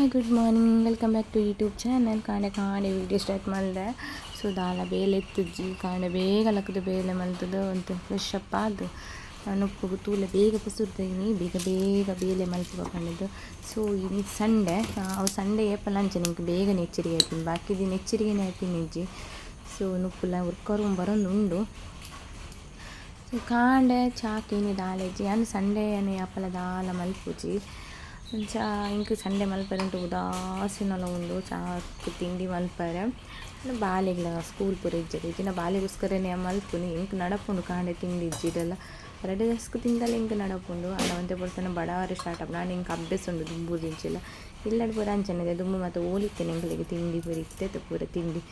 Hi, good morning, welcome back to YouTube channel. ಕಾಂಡೆ ಕಾಂಡೆ video start ಮಲ್ದೆ. ಸೊ ದಾಲ ಬೇಲೆ ಎತ್ತುಜ್ಜಿ. ಕಾಂಡೆ ಬೇಗ ಲಕ್ಕದ ಬೇಲೆ ಮಲ್ತದು ಒಂತೆ ಫ್ರೆಶ್ ಅಪ್ ಆದ್ ನುಪ್ಪುಗು ತೂಲೆ ಬೇಗ ಪುಸುರ್ದೀನಿ, ಬೇಗ ಬೇಗ ಬೇಲೆ ಮಲ್ಪುವ ಪಂಡುದು. ಸೊ ಇನಿ ಸಂಡೆ. ಅವು ಸಂಡೆ ಏಪಲ ಅಂಚನೆ ಎಂಕ್ ಬೇಗ ಎಚ್ಚರಿಗೆ ಆಯ್ತೀನಿ, ಬಾಕಿ ದಿನ ಎಚ್ಚರಿಗೆನೇ ಆಯ್ತೀನಿ. ಸೊ ನುಪ್ಪುಲ ಉರ್ಕರು ಬರೊಂದು ಉಂಡು. ಸೊ ಕಾಂಡೆ ಚಾಕ್ ಇನಿ ದಾಲೆಜ್ಜಿ. ಯಾನ್ ಸಂಡೆ ಯಾನ್ ಯಾಪಲ ದಾಲ ಮಲ್ಪುಜಿ. ಅಂಚ ಎಂಕ್ ಸಂಡೆ ಮಲ್ಪರೆ ಉದಾಸೀನಲ ಉಂಡು. ಚಾಕ್ ತಿಂಡಿ ಮಲ್ಪರೆ ಬಾಲೆಗ್ಲ ಸ್ಕೂಲ್ ಪೂರ ಇಜ್ಜೆರ್ ಇಜ್ಜಿನ ಬಾಲೆಗೋಸ್ಕರನೇ ಮಲ್ಪುನಿ. ಎಂಕ್ ನಡಪುಂಡು ಕಾಂಡೆ ತಿಂಡಿ ಇಜ್ಜಿಡಲ ರಡ್ಡ್ ದಸ್ಕ್ ತಿಂದಲ ಎಂಕ್ ನಡಪುಂಡು. ಆಂಡ ಒಂತೆ ಪೊರ್ತುನ ಬಡಾರೆ ಸ್ಟಾರ್ಟ್ ಆಪುಂಡು. ಆಂಡ ಎಂಕ್ ಅಭ್ಯಾಸ ಉಂಡು ದುಂಬುದಿಂಚಿಲ. ಇಲ್ಲಡ್ ಪೂರ ಅಂಚನೆ ದುಂಬು ಮಾತ ಓಲಿತ್ತೇನೆ ಎಂಕ್ಲೆಗ್ ತಿಂಡಿ ಪೂರ ಇತ್ತೆತ ಪೂರ ತಿಂಡಿ.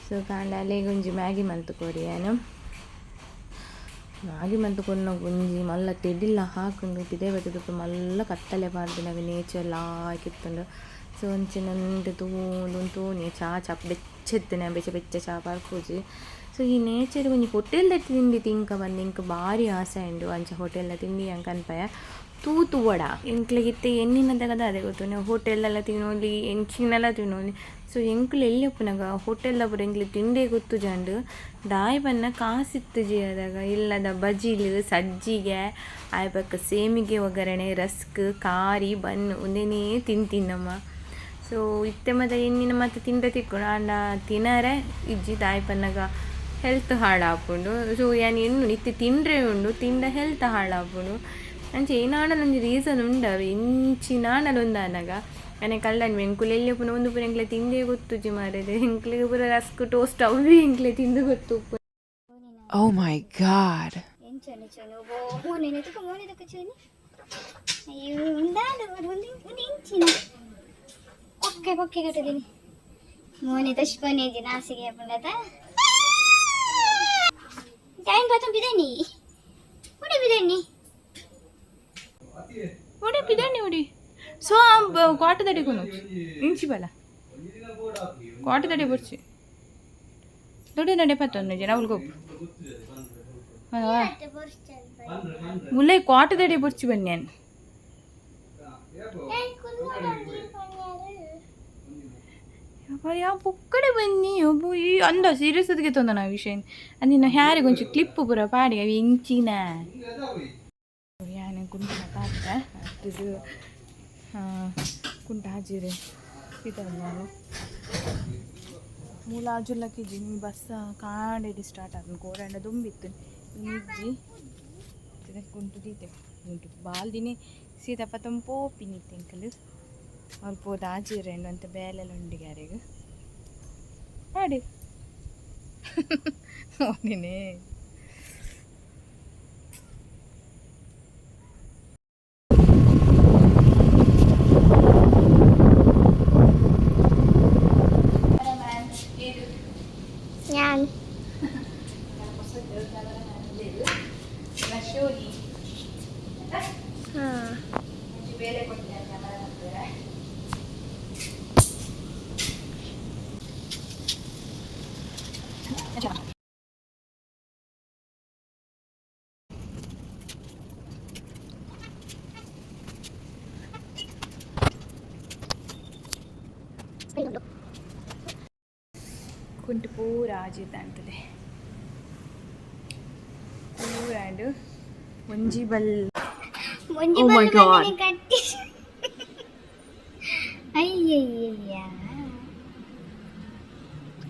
ಸೊ ಕಾಂಡೆ ಅಲೆಗ್ ಒಂಜಿ ಮ್ಯಾಗಿ ಮಲ್ತ್ ಕೊರಿ ಯಾನ್. ಮ್ಯಾಗಿ ಮಲ್ತ್ ಕೊರ್ನಗ ಒಂಜಿ ಮಲ್ಲ ತೆಡಿಲ್ಲ ಹಾಕುಂಡು. ಪಿದಯಿ ಬತ್ತುದು ಮಲ್ಲ ಕತ್ತಲೆ ಪಾಡ್ದಿನವು, ನೇಚರ್ ಲಾಯ್ಕ್ ಇತ್ತುಂಡು. ಸೊ ಅಂಚಿನ ಉಂದು ತೂಂದು ತೂನಿ ಚಾ ಚಾ ಬೆಚ್ಚ ಇತ್ತುನೆ, ಬೆಚ್ಚ ಬೆಚ್ಚ ಚಾ ಪರ್ಪುಜಿ. ಸೊ ಈ ನೇಚರ್ ಒಂಜಿ ಹೋಟೆಲ್ ದ ತಿಂಡಿ ತಿಂಕ ಪಂದ್ ಎಂಕ್ ಬಾರಿ ಆಸೆ ಉಂಡು. ಅಂಚ ಹೋಟೆಲ್ ದ ತಿಂಡಿ ಅಂಕ ಅನ್ಪಯ ತೂ ತೂವಡ. ಎಂಕ್ಲೆಗ್ ಇತ್ತೆ ಎನ್ನಿನದಗ ದಾದೆ ಗೊತ್ತುಂಡು, ಹೋಟೆಲ್ ತಿನ್ನೊಲಿ, ಎಂಚಿನಲ ತಿನ್ನೊಲಿ. ಸೊ ಎಂಕ್ಲು ಎಲ್ಲಿ ಉಪ್ಪುನಗ ಹೋಟೆಲ್ ಪೂರ ಎಂಕ್ಲೆ ತಿಂಡೆ ಗೊತ್ತುಜಾಂಡ್. ದಾಯೆ ಪನ್ನ ಕಾಸಿತ್ತುಜಿ ಅದಾಗ. ಇಲ್ಲದ ಬಜಿಲ್, ಸಜ್ಜಿಗೆ, ಆಯ್ ಬೊಕ್ಕ ಸೇಮಿಗೆ ಒಗ್ಗರಣೆ, ರಸ್ಕ್, ಕಾರಿ, ಬನ್ ಉಂದೆನೇ ತಿಂತಿನಮ್ಮ. ಸೊ ಇತ್ತೆ ಮಾತ ಎನ್ನಿನ ಮಾತ ತಿಂಡ ತಿಕ್ಕೊಂಡು ಆಂಡ ತಿನರೆ ಇಜ್ಜಿ. ದಾಯೆ ಪನ್ನಗ ಹೆಲ್ತ್ ಹಾಳಾಪುಂಡು. ಸೊ ಯಾನ್ ಎನ್ನುನು ಇತ್ತೆ ತಿಂಡ್ರೆ ಉಂಡು, ತಿಂಡ ಹೆಲ್ತ್ ಹಾಳಾಪುಂಡು. ಅಂಚ ಏನಾಂಡಲ ಒಂಜಿ ರೀಸನ್ ಉಂಡವೆ ಎಂಚಿನಾಂಡಲ ಒಂದಾನಗ ಅನೆ ಕಲ್ಲನ್ ಎಂಕುಲು ಎಲ್ಲಿ ಉಪ್ಪುನ ಉಂದು ಪೂರ ಎಂಕ್ಲೆ ತಿಂದೇ ಗೊತ್ತುಜಿ ಮಾರ್ರೆ. ಎಂಕ್ಲೆಗ್ ಪೂರ ರಸ್ಕ್, ಟೋಸ್ಟ್ ಅವೇ ಎಂಕ್ಲೆ ತಿಂದು ಗೊತ್ತು. Oh my God. ಎಂಚನೆ ಚೋನಿ ಓ ಮೋನೆ ತುಕ ಮೋನೆ ತುಕ ಚೋನಿ. ಅಯ್ಯೋ, ಉಂದಾದ ಒಂದು ಒಂದು ಇಂಚಿನ ಕೊಕ್ಕೆ ಕೊಕ್ಕೆ ಕಟ್ಟದಿನಿ. ಮೋನೆ ತಶ್ಪನೆ ನಾಸಿಗೆ ಪುಂಡತ ಟೈಮ್ ಬತ್ತಂ ಬಿದನಿ ಉಡಿ ಬಿದನಿ. ಉಡಿ ಪಿದಣ್ಣಿ ಉಡಿ. ಸೊ ಕ್ವಾಟದಡಿ ಕೊನು ಇಂಚಿ ಬಲ ಕ್ವಾಟದಡಿ ಬೊರ್ಚಿ ದೊಡ್ಡ ನಡೆ ಪತ್ತೊಂದು ಜನ ಅವ್ಳಿಗೊಪ್ಪು ಮುಲ್ಲೈ ಕ್ವಾಟದಡಿ ಬೊರ್ಚಿ ಬನ್ನಿ. ಯಾ ಪೊಕ್ಕಡೆ ಬನ್ನಿ ಒಬ್ಬ ಈ ಅಂದ ಸೀರಿಯಸ್ ಅದಕ್ಕೆ ತೊಂದ ವಿಷಯ ಅಂದಿನ ಹ್ಯಾರಿಗೆ ಒಂಚು ಕ್ಲಿಪ್ ಪೂರ ಪಾಡಿ ಅವು ಎಂಚಿನ. ಯಾನೆ ಕುಂಟನ ಪಾತ್ರ ಅದು ಕುಂಟ ಹಾಜಿರೆ ಪಿತರ್ನಾನು ಮೂಲ ಆಜುಲ್ಲಕ್ಕಿಜ್ಜಿ. ನೀ ಬಸ್ ಕಾಂಡೆಡಿ ಸ್ಟಾರ್ಟ್ ಆತನ ಕೋರಂಡ ದುಂಬಿತ್ತು ಇಜ್ಜಿ. ಕುಂಟು ದೀತೆ ಉಂಟು ಬಾಲ್ದಿನಿ ಸೀತ ಪತಂ ಪೋಪಿನಿತ್ತೆ ಎಂಕಲು ಅವ್ರು ಪೋದು ಆಜಿರೆ ಅಂತ ಬೇಲೆಲ್ಲ ಉಂಡಿಗೆ ಯಾರಿಗ ಪಾಡಿ ನೋಡಿನಿ. ഞാൻ ಹಾಂ. ಬೇಲೆ ಕೊಟ್ಟಿದ್ದಾರೆ. ಕುಂಟು ಪೂರ ಆಜಿದ್ದ ಅಂತದೆ ಪೂರ ಒಂಜಿ ಬಲ್ ಒಂಜಿ Oh my ಬಲ್ಲು God. ಬಂದಿನಿ ಕಟ್ಟಿ. ಅಯ್ಯಯ್ಯಯ್ಯ,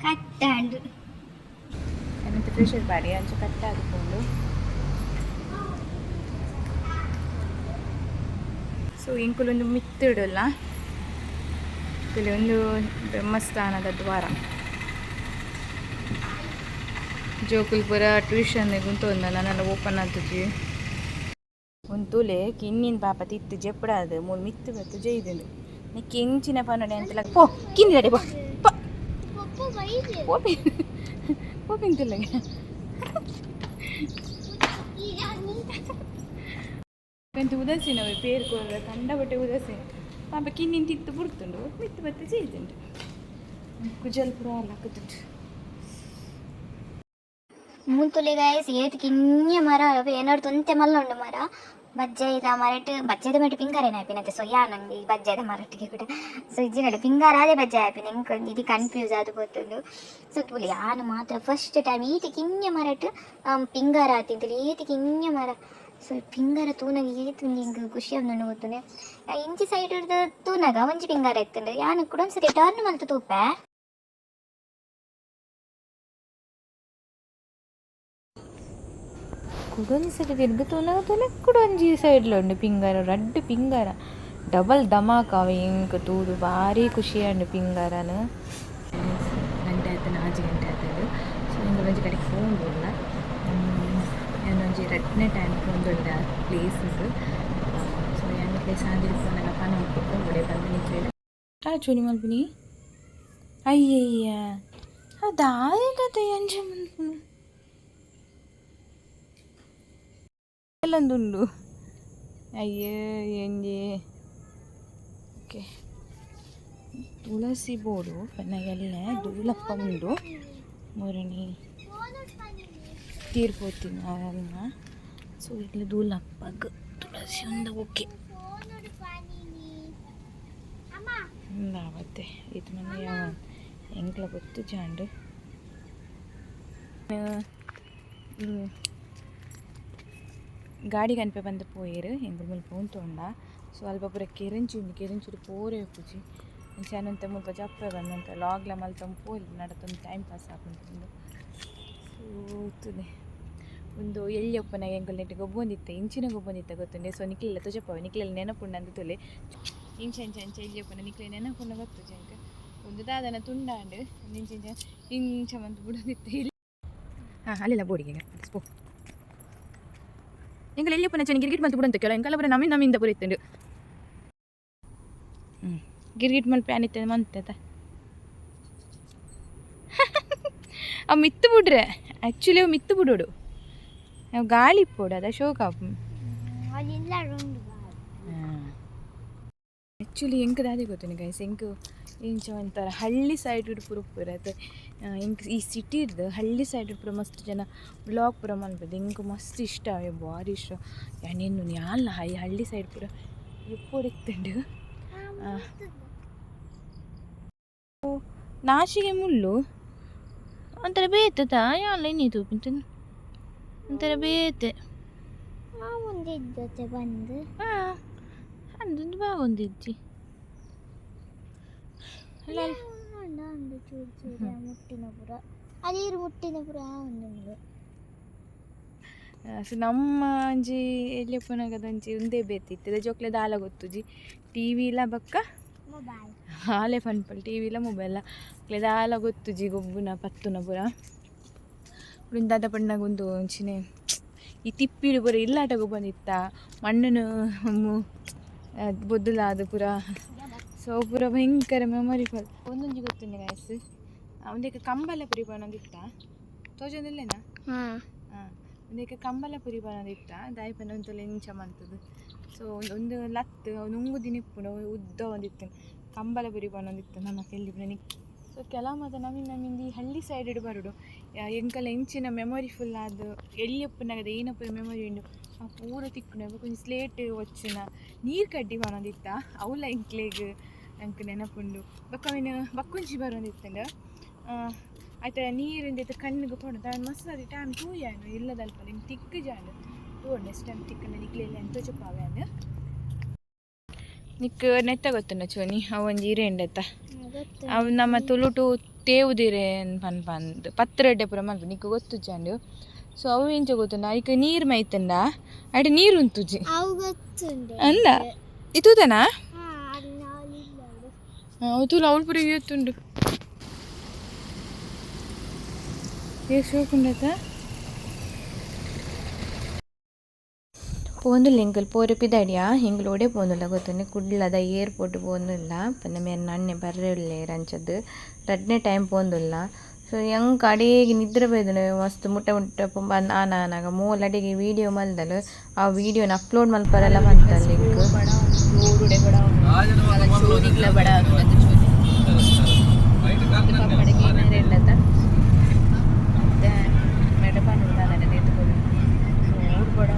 ಕಟ್ಟಾಂಡು. ಏನಂತ ಪ್ರೆಷರ್ ಬಾರಿ ಅಂಚ ಕಟ್ಟಾದುಕೊಂಡು. ಸೊ ಇಂಕುಲೊಂದು ಮಿತ್ತಿಡಲ್ಲ ಇಲ್ಲಿ ಒಂದು ಬ್ರಹ್ಮಸ್ಥಾನದ ದ್ವಾರ. ಜೋಕುಲ್ ಪೂರ ಟ್ಯೂಷನ್ ಗುಂತೊಂದ ನನ್ನೆಲ್ಲ ಓಪನ್ ಆತುಜಿ. ಒಂದು ಕಿನ್ನಿನ ಪಾಪ ತಿತ್ತು ಜೆಪ್ಪಡಾದು ಮೂಲು ಮಿತ್ತು ಬತ್ತು ಜೈದುಂಡು. ನಿಕ್ಕೆ ಎಂಚಿನ ಪನಡೆ ಅಂತಲ ಪೋ ಕಿಂದಿದಡೆ ಪೋ ಪೋ. ಪೋಪಿ ಪೋಪಿಂತಿಲ್ಲ. ಎಂತ ಉದಾಸೀನವೆ ಪೇರ್ ಕೊರ್ರ ಕಂಡಬಟ್ಟೆ ಉದಾಸೀನ. ಪಾಪ ಕಿನ್ನಿನ ತಿತ್ತು ಬುಡ್ತುಂಡು, ಮಿತ್ತು ಬತ್ತು ಜೈದುಂಡು. ಕುಜಲ್ ಪೂರ ಲಕ್ಕುದುಂಡು. ಮುಂತುಲೆ ಗಾಯಸ್ ಏತ್ ಕಿನ್ಯ ಮರ, ಏನಾರು ತೊಂತೆ ಮಲ್ಲ ಉಂಡು ಮರ. ಬಜ್ಜೈದ ಮರಟ್ ಬಜ್ಜೈದ ಮರಟ್ ಪಿಂಗಾರ ಆಪಿನತೆ. ಸೊ ಯಾನ್ ಈ ಬಜ್ಜೈದ ಮರಟ್ಟಿಗೆ ಕೂಡ ಸೊ ಇಜ್ಜಿನಡೆ ಪಿಂಗಾರ ಆದೇ ಬಜ್ಜಾಯಿ ಆಪಿನ, ಎಂಕ್ ಇಡೀ ಕನ್ಫ್ಯೂಸ್ ಆದ್ ಪೋತುಂಡು. ಸೊ ತೂಲೆ, ಯಾನ್ ಮಾತ್ರ ಫಸ್ಟ್ ಟೈಮ್ ಈತ್ ಕಿನ್ಯ ಮರಟ್ ಪಿಂಗಾರ ಆತಿಂತುಲು, ಏತ್ ಕಿನ್ಯ ಮರ. ಸೊ ಪಿಂಗಾರ ತೂನಗ ಏತ್ ಒಂಜಿ ಎಂಕ್ ಖುಷಿ ಆಪುಂಡು ಗೊತ್ತುಂಡೆ. ಇಂಚಿ ಸೈಡ್ ತೂನಗ ಒಂಜಿ ಪಿಂಗಾರ ಇತ್ತುಂಡು. ಯಾನ್ ಕುಡ ಒಂದ್ಸತಿ ಟರ್ನ್ ಮಲ್ತ್ ತೂಪೆ. ಕುಡೊಂಜಿ ಸತಿ ತಿರ್ಗ್ ತೂನಗ ತೂಲೆ, ಕುಡೊಂಜಿ ಸೈಡ್ಲ ಉಂಡು ಪಿಂಗಾರ. ರಡ್ಡ್ ಪಿಂಗಾರ, ಡಬಲ್ ಧಮಾಕ. ಅವು ಎಂಕ್ ತೂದು ಬಾರಿ ಖುಷಿ ಆಂಡ್ ಪಿಂಗಾರನ್. ಗಂಟೆ ಆಯ್ತು, 4 ಗಂಟೆ ಆಯ್ತು. ಸೊ ಎಂಕ್ ಒಂಜಿ ಕಡೆಗೆ ಪೋವೊಂದುಲ್ಲ. ಯಾನೊಂಜಿ ರಡ್ಡನೇ ಟೈಮ್ ಪೋವೊಂದುಲ್ಲೆ ಆ ಪ್ಲೇಸ್ಗ್. ಸೊ ಯಾನ್ ಪ್ಲೇಸ್ ಆಂದಿರ್ ಪೋನಗ ಪನೊಂದು ಒಡೆ ಬಂದು ನಿಕ್ಲೆಡ ಆ ಚೂನಿ ಮಲ್ಪುನಿ. ಅಯ್ಯಯ್ಯ, ದಾಯ ಕತೆ ಅಂಚ ಮಲ್ಪುನು? ಎಲ್ಲೊಂದುಂಡು. ಅಯ್ಯೋ, ಎಂಜಿ. ಓಕೆ, ತುಳಸಿ ಬೋಡು ಪನ್ನ ಎಲ್ಲೆ ದೂಲಪ್ಪ ಉಂಡು. ಮೊರಣಿ ತೀರ್ ಪೋತಿನ. ಸೊ ಇಲ್ಲಿ ದೂಲಪ್ಪಗ್ ತುಳಸಿ ಉಂದು. ಓಕೆ, ಉಂದಾವತ್ತೆ ಇದು ಮನೆ ಯಾವ ಎಂಕ್ಲ ಗೊತ್ತು ಜಾಂಡು. ಗಾಡಿ ಕನ್ಪೆ ಬಂದು ಪೋಯೆರ್. ಎಂಕುಲು ಮುಲ್ಪ ಉಂತೊಂಡ. ಸೊ ಅಲ್ಪ ಪೂರ ಕೆರೆಂಚಿ ಉಂಡು. ಕೆರೆಂಚಿಡ್ ಪೋರೆ ಇಪ್ಪುಜಿ. ಅಂಚ ಮುಲ್ಪ ಜಪ್ಪೆ ಬಂದಂತ ಲಾಗ್ಲ ಮಲ್ತೊಂದು ಪೋಲಿ ನಡತೊಂದು ಟೈಮ್ ಪಾಸ್ ಆಪುಂಡು. ಸೊ ತೂಲೆ, ಒಂದು ಎಲ್ಯ ಉಪ್ಪುನಗ ಎಂಕುಲು ನೆಟ್ಟ್ ಗೊಬ್ಬೊಂದಿತ್ತೆ. ಇಂಚಿನ ಗೊಬ್ಬೊಂದಿತ್ತೆ ಗೊತ್ತುಂಡೆ. ಸೊ ನಿಕ್ಲೆಲ್ಲ ತೋಜಪಾವೆ, ನಿಕ್ಲೆಲ್ಲ ನೆನಪುಂಡು ಅಂದ್ ತೂಲೆ. ಇಂಚ ಇಂಚ ಇಂಚ ಎಲ್ಯ ಉಪ್ಪುನ ನಿಕ್ಲೆ ನೆನಪುಂಡ ಗೊತ್ತುಜಿ ಎಂಕ್. ಒಂದು ದಾದನ ತುಂಡಾಂಡ್, ಒಂದು ಇಂಚ ಇಂಚ ಇಂಚ ಮಂತ್ ಬುಡೊಂದಿತ್ತೆ. ಹಾಂ, ಅಲ್ಲೆಲ್ಲ ಬೋಡಿಗೆ ಪೋ. ಎಂಕುಲು ಎಲ್ಲಿ ಉಪ್ಪುನ ಚೆನ್ನ ಗಿರ್ಗಿಟ್ ಮಲ್ತ್ ಬುಡಂತ ಕೆಲ. ಎಂಕಲ ಪೂರ ನಮಿನ್ ನಮಿಂದ ಪೂರ ಇತ್ತುಂಡು. ಗಿರ್ಗಿಟ್ ಮಲ್ಪೆ ಅನಿತ್ತೆ ಮಂತೆ ಅವು ಮಿತ್ತು ಬಿಡ್ರೆ. ಆ್ಯಕ್ಚುಲಿ ಅವು ಮಿತ್ತು ಬಿಡೋಡು, ಅವು ಗಾಳಿ ಇಪ್ಪೋಡು, ಅದ ಶೋಕ್ ಆಪು. ಉಂಡು. ಆ್ಯಕ್ಚುಲಿ ಎಂಕ್ ದಾದೆ ಗೊತ್ತುಂಡು ಗೈಸ್, ಎಂಕ್ ಇಂಚ ಒಂಥರ ಹಳ್ಳಿ ಸೈಡ್ ಪೂರ ಉಪ್ಪುರ ಅತ್ತೆ. ಎಂಕ್ ಈ ಸಿಟಿರ್ದು ಹಳ್ಳಿ ಸೈಡ್ ಪೂರ ಮಸ್ತ್ ಜನ ವ್ಲಾಗ್ ಪೂರ ಮನ್ಪುದು ಎಂಕ್ ಮಸ್ತ್ ಇಷ್ಟ ಅವೆ, ಭಾರಿ ಇಷ್ಟ. ಯಾನ್ ಯಾನ್ಲ ಹೈ ಹಳ್ಳಿ ಸೈಡ್ ಪೂರ ಇಪ್ಪೊಡಿತ್ತುಂಡು. ನಾಶಿಗೆ ಮುಳ್ಳು ಒಂಥರ ಬೇತೆ. ಯಾನ್ಲ ಇನ್ನಿ ತೂಪಿಂತ ಒಂಥರ ಬೇತೆ. ಒಂದಿದ್ದತೆ ಬಂದು. ಹಾಂ, ಅಂದೊಂದು ಬಾವೊಂದಿಜ್ಜಿ ಅಲ್ಲ. ಒಂದು ಚೂರು ಚೂರು ಮುಟ್ಟಿನ ಪುರ, ಅದೇರು ಮುಟ್ಟಿನ ಪುರ ಒಂದುಂಡು. ಸೊ ನಮ್ಮ ಒಂಜಿ ಎಲ್ಯ ಉಪ್ಪುನಗದ ಒಂಜಿ ಉಂದೇ ಬೇತೆ ಇತ್ತಿದೆ. ಜೋಕ್ಲೆ ದಾಲ ಗೊತ್ತುಜಿ, ಟಿವಿ ಇಲ್ಲ ಬೊಕ್ಕ ಮೊಬೈಲ್. ಆಲೆ ಪನ್ಪಲ್, ಟಿವಿ ಇಲ್ಲ ಮೊಬೈಲ್. ಅಕ್ಲೆ ದಾಲ ಗೊತ್ತುಜಿ, ಗೊಬ್ಬುನ ಪತ್ತುನ ಪೂರ. ದಾದ ಪಣ್ಣಗ ಒಂದು ಒಂಚಿನೆ ಈ ತಿಪ್ಪಿಡು ಪೂರ ಇಲ್ಲಾಟ ಗೊಬ್ಬೊಂದಿತ್ತ, ಮಣ್ಣುನು ಬೊದ್ದುಲಾದ್ ಪೂರ. ಸೊ ಪೂರ ಭಯಂಕರ ಮೆಮೊರಿಫುಲ್. ಒಂದೊಂಜಿ ಗೊತ್ತುಂಡೆ ಗೈಸ್, ಉಂದೆಕ್ ಕಂಬಳ ಪುರಿ ಪನೊಂದಿತ್ತ, ತೋಜೊಂದಿಲ್ಲೇನಾ? ಹಾಂ. ಹಾಂ, ಉಂದೆಕ್ ಕಂಬಳ ಪುರಿ ಪನೊಂದಿತ್ತ. ದಾಯಿ ಪಂಡ ಒಂತೊಲಿ ಇಂಚ ಮಂತುದು. ಸೊ ಒಂದು ಲತ್ತ್ ಅವು ನುಂಗುದಿನ ಇಪ್ಪುಂಡು, ಅವು ಉದ್ದ ಒಂದಿತ್ತು. ಕಂಬಳ ಪುರಿ ಪನೊಂದಿತ್ತು ನಮ್ಮ ಎಲ್ಲಿ. ಸೊ ಕೆಲವು ಮಾತ ನಮಿನ್ ನಮಿಂದು ಈ ಹಳ್ಳಿ ಸೈಡ್ ಬರೋಡು. ಎಂಕಲ ಇಂಚಿನ ಮೆಮೊರಿಫುಲ್ ಆದ್ ಎಲ್ಲಿ ಉಪ್ಪುನಗದ ಏನಪ್ಪ ಮೆಮೊರಿ ಉಂಡು, ಆ ಪೂರ ತಿಕ್ಕುಂಡು. ಬೊಕ ಒಂಜಿ ಸ್ಲೇಟ್ ಒಚ್ಚುನ, ನೀರು ಕಡ್ಡಿ ಪನೊಂದಿತ್ತ, ಅವುಲ ಎಂಕ್ಲೆಗ್ ಅಂಕ್ ನೆನಪುಂಡು. ಬೊಕ ಅವಿನ ಬಕ್ಕೊಂಜಿ ಬರೋಂದಿತ್ತಂಡ, ಐತ ನೀರಿಂದೈತ ಕಣ್ಣಿಗೆ ಪೋಂಡು ದಾನ್ ಮಸ್ತ್ ಅದು ಟೈಮ್ ತೂಯಾನು ಇಲ್ಲದಲ್ಪ ಎಂಕ್ ತಿಕ್ಕು ಜಾಂಡ್. ತೂವೊಡು, ನೆಕ್ಸ್ಟ್ ಟೈಮ್ ತಿಕ್ಕಂಡ ನಿಕ್ಲೆಲ್ಲ ಎಂತ ತೋಜಪಾವೆ. ನಿಕ್ ನೆತ್ತ ಗೊತ್ತುಂಡ ಚೋನಿ? ಅವು ಒಂಜಿ ಇರೆ ಉಂಡತ್ತ. ಗೊತ್ತು. ಅವು ನಮ್ಮ ತುಳುಟು ತೇವುದಿರೆ ಪನ್ಪಂದ್ ಪತ್ರೊಡೆ ಪೂರ ಮಲ್ಪು, ನಿಕ್ಕ್ ಗೊತ್ತುಜ್ಜಂಡ್. ಸೊ ಅವು ಎಂಚ ಗೊತ್ತುಂಡ, ಐಕ್ ನೀರು ಮೈತುಂಡ ಐಟ್ ನೀರು ಉಂತುಜಿ. ಅವು ಗೊತ್ತುಂಡು. ಅಂದ ಇತೂತನಾ? ಹಾಂ. ಅವು ತೂಲ, ಅವಳು ಪೂರ ಏತುಂಡು, ಏ ಶೋಕುಂಡತ. ಪೋಂದುಲ್ಲ ಎಂಕುಲು ಪೋರೆ ಪಿದಾಡಿಯಾ. ಎಂಕುಲು ಒಡೆ ಪೋಂದುಲ್ಲ ಗೊತ್ತುಂಡೆ? ಕುಡ್ಲದ ಏರ್ಪೋರ್ಟ್ ಪೋಂದುಲ್ಲ. ಪಂಡ ಮೇರ್ ಅಣ್ಣೆ ಬರ್ರೆ ಉಲ್ಲೆರ್, ಅಂಚದ್ ರಡ್ಡನೇ ಟೈಮ್ ಪೋಂದುಲ್ಲ. ಸೊ ಎಂಕ್ ಅಡೇಗೆ ನಿದ್ರೆ ಬೈದುಂಡು ಮಸ್ತ್. ಮುಟ್ಟ ಮುಟ್ಟ ಬಂದ್ ಆನ ಆನಾಗ ಮೋಲ್ ಅಡೆಗೆ ವೀಡಿಯೋ ಮಲ್ದಲ್. ಆ ವೀಡಿಯೋನ ಅಪ್ಲೋಡ್ ಮಲ್ಪರೆಲ್ಲ ಮಂತಲ್ ಎಂಕ್. ಚೋನಿಗ್ಲ ಬಡ ಚೋನಿ ಪಪ್ಪಡಿಗೆ. ಮತ್ತೆ ಮೇಡ ಪನ್ನುಡು ದಾದನೆ ನೇತುಕೊಡು ರೋಡ್ ಬಡ.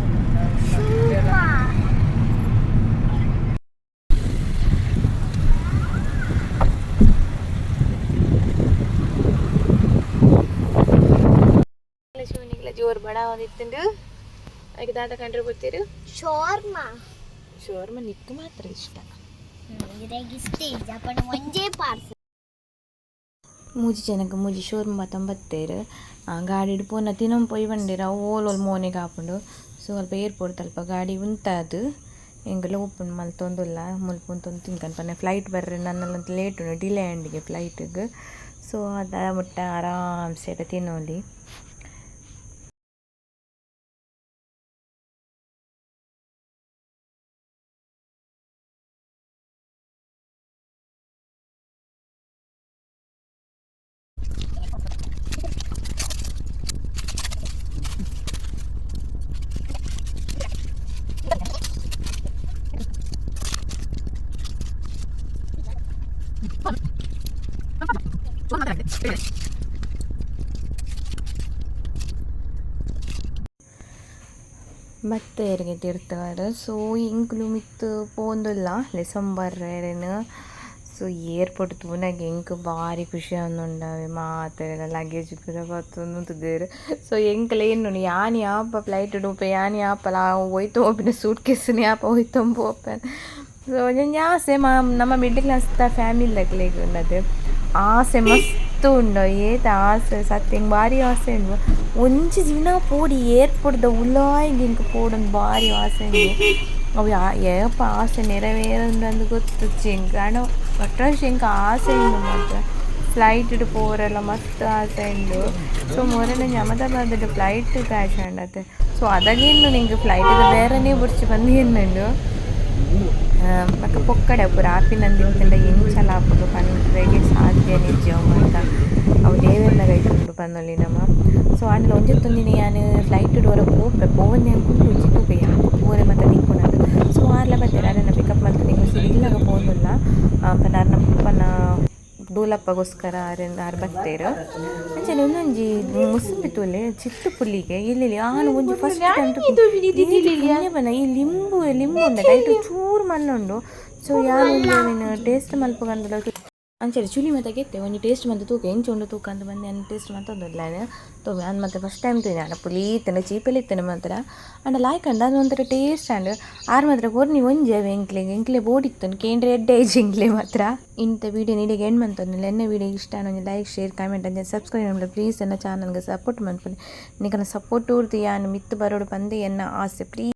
ಜೋರು ಬಡ ಒಂದಿತ್ತುಂಡು. ಅದಕ್ಕೆ ದಾದ ಕಂಡ್ರೆ ಗೊತ್ತೀರು? ಶೋರ್ಮಾ. ಶೋರ್ಮ ನಿಕ್ಕು ಮಾತ್ರ ಇಷ್ಟ. ಇರೆಗ್ ಇಷ್ಟ ಇಜ್ಜಿ ಅಪ್ಪಣ ಒಂಜೇ ಪಾರ್ಸಲ್. ಮೂಜಿ ಜನಕ್ಕೆ ಮೂಜಿ ಶೋರ್ಮ ತಂಬತ್ತೇರು. ಗಾಡಿಡ್ ಪೋನ ತಿನೊಂದು ಪೊಯ್ ಬಂಡೇರು. ಅವು ಓಲ್ ಓಲ್ ಮೋನೆಗ್ ಆಪುಂಡು. ಸೊ ಅಲ್ಪ ಏರ್ಪೋರ್ಟ್ ಅಲ್ಪ ಗಾಡಿ ಉಂತಾದ್ ಎಂಕುಲು ಓಪನ್ ಮಲ್ತೊಂದುಲ್ಲ. ಮುಲ್ಪ ಉಂತೊಂದು ತಿನ್ಕಂಡ್ ಪಂಡ ಫ್ಲೈಟ್ ಬರ್ರೆ ನನ್ನಲಂತ ಲೇಟ್ ಉಂಡು, ಡಿಲೇ ಆಂಡಿಗೆ ಫ್ಲೈಟ್ಗೆ. ಸೊ ಅದ ಮುಟ್ಟ ಆರಾಮ್ಸೆ ತಿನ್ನೋಲಿ. ಬತ್ತೇರಿಗೆ ತಿರ್ತಾರೆ. ಸೊ ಎಂಕುಲು ಮಿತ್ತು ಪೋಂದುಲ್ಲ ಲೆಸೊಂಬರ್ರೆನ್. ಸೊ ಏರ್ಪೋರ್ಟ್ ತೂನಗ ಎಂಕ್ ಬಾರಿ ಖುಷಿ ಆವೊಂದುಂಡು. ಮಾತೆರೆಲ ಲಗೇಜ್ ಪೂರ ಪತ್ತೊಂದು. ಸೊ ಎಂಕಲ ಎನ್ನುನು ಯಾನ್ ಯಾಪ ಫ್ಲೈಟ್ ಉಪ್ಪೆ, ಯಾನ್ ಯಾಪಲ ಒಯ್ತು ಸೂಟ್ ಕೇಸ್ನ್ ಯಾಪ ಒಯ್ತೊಂದು ಪೋಪೆ. ಸೊ ಒಂಜೊಂಜಿ ಆಸೆ ಮಾ ನಮ್ಮ ಮಿಡ್ಲ್ ಕ್ಲಾಸ್ ದ ಫ್ಯಾಮಿಲಿ ದಕ್ಲೆಗ್ ಉಂಡದು ಆಸೆ ಮಸ್ತ್ ಉಂಡು. ಏತ್ ಆಸೆ ಸತ್ಯ, ಎಂಕ್ ಬಾರಿ ಆಸೆ ಉಂಡು. ಒಂಜಿ ದಿನ ಪೋಡಿ ಏರ್ಪೋರ್ಟ್ ದ ಉಲಾಯಿಗ್ ಎಂಕ್ ಪೋಡೊಂದು ಬಾರಿ ಆಸೆ ಉಂಡು. ಅವು ಏಪ ಆಸೆ ನೆರವೇರುಂಡು ಗೊತ್ತುಜ್ಜಿ ಎಂಕ್. ಆಂಡ ಒಟ್ರಾಶಿ ಎಂಕ್ ಆಸೆ ಉಂಡು ಮಾತ್ರ. ಫ್ಲೈಟ್ ಪೋರೆಲ್ಲ ಮಸ್ತ್ ಆಸೆ ಉಂಡು. ಸೊ ಮೊರನೆ ಅಹಮದಾಬಾದ್ ಫ್ಲೈಟ್ ಕ್ರ್ಯಾಶ್ ಆಂಡತೆ. ಸೊ ಅದಗ ಎನ್ನುನು ಫ್ಲೈಟ್ ಬೇರೆನೇ ಬೊರ್ಚಿ ಪಂದ್ ಎನ್ನುಂಡು. ಬೊಕ ಪೊಕ್ಕಡೆ ಪೂರ ಆಪಿನಂದಿತ್ತುಂಡ ಎಂಚಲ ಆಪುಂಡು ಪನ್ರೆಗೆ ಸಾಧ್ಯ ನಿಜ ಮಾತ. ಅವು ದೇವೆರ್ನ ಕೈಟ್ ಉಂಡು ಪನೊಲಿ ನಮ. ಸೊ ಆಂಡಲ ಒಂಜೆತ್ತೊಂದಿನ ಯಾನ್ ಫ್ಲೈಟ್ ಒರ ಪೋಪೆ, ಪೋವಂದೆ ಯಾನ್ ಕುಲ್ಲುಜಿ. ತೂಪೆ ಯಾಪ ಪೋರೆ ಮಾತ ತಿಕ್ಕುನಂದ್. ಸೊ ಆರ್ಲ ಬತ್ತೆರ್, ಅರೆನ ಪಿಕಪ್ ಮಲ್ತುದು. ಎಂಕುಲು ಸೀದಾ ಇಲ್ಲಗ ಪೋವೊಂದುಲ್ಲ ಪಂಡ ಅರ್ನ ಪೊಪ್ಪನ ಡೂಲಪ್ಪಗೋಸ್ಕರ ಅರೆನ್ ಆರ್ ಬತ್ತೆರ್. ಅಂಚನೆ ಉಂದೊಂಜಿ ಮುಸುಂಬಿ ತೂಲೆ, ಚಿತ್ತು ಪುಲ್ಲಿಗೆ ಇಲ್ಲಿ ಯಾನ್ ಒಂಜಿ ಫಸ್ಟ್ ಟೈಮ್ ಪಂಡ ಈ ಲಿಂಬು ಲಿಂಬು ಉಂಡತ, ಐಟ್ ಚೂರು ಮಣ್ಣು ಉಂಡು. ಸೊ ಯಾನ್ ಒಂಜಿ ಟೇಸ್ಟ್ ಮಲ್ಪುಗಂದಲ ಅಂಚನೆ ಚುಲಿ ಮಾತ ಗೆತ್ತೆ ಒಂಜಿ ಟೇಸ್ಟ್ ಮಂತ್ ತೂಕ ಎಂಚ ಉಂಡು ತೂಕ ಅಂದ್ ಬಂದು ಯಾನ್ ಟೇಸ್ಟ್ ಮಂತೊಂದುಲ್ಲೆ. ತೂವೆ ಯಾನ್ ಮಾತ ಫಸ್ಟ್ ಟೈಮ್ ತೂಯಿನಿ. ಆಂಡ ಪುಲಿ ಇತ್ತುಂಡು, ಚೀಪೆಲ ಇತ್ತುಂಡು ಮಾತ್ರ. ಆಂಡ ಲಾಯ್ಕ್ ಆಂಡ್, ದಾದ ಒಂಥರ ಟೇಸ್ಟ್ ಆಂಡ್. ಆರ್ ಮಾತ್ರ ಕೊರ್ನಿ ಒಂಜಿ ಅವೆ ಎಂಕ್ಲೆಗ್, ಎಂಕ್ಲೆ ಬೋಡಿತ್ತುಂಡು ಕೇಂಡ್ರೆ ಎಡ್ಡೆ ಇಜ್ಜಿ ಎಂಕ್ಲೆ ಮಾತ್ರ. ಇಂತ ವೀಡಿಯೋ ಇಡೆಗ್ ಎಂಡ್ ಮಂತೊಂದುಲ್ಲೆ. ಎನ್ನ ವೀಡಿಯೋ ಇಷ್ಟ ಆಂಡ ಒಂಜಿ ಲೈಕ್, ಶೇರ್, ಕಮೆಂಟ್ ಅಂಚನೆ ಸಬ್ಸ್ಕ್ರೈಬ್ ಮಲ್ಪುಲೆ. ಪ್ಲೀಸ್ ಎನ್ನ ಚಾನಲ್ಗೆ ಸಪೋರ್ಟ್ ಮನ್ಪುಲೆ. ನಿಕಲ್ನ ಸಪೋರ್ಟ್ ರ್ದ್ ಯಾನ್ ಮಿತ್ತ್ ಬರೊಡು ಪಂದ್ ಎನ್ನ ಆಸೆ. ಪ್ಲೀಸ್.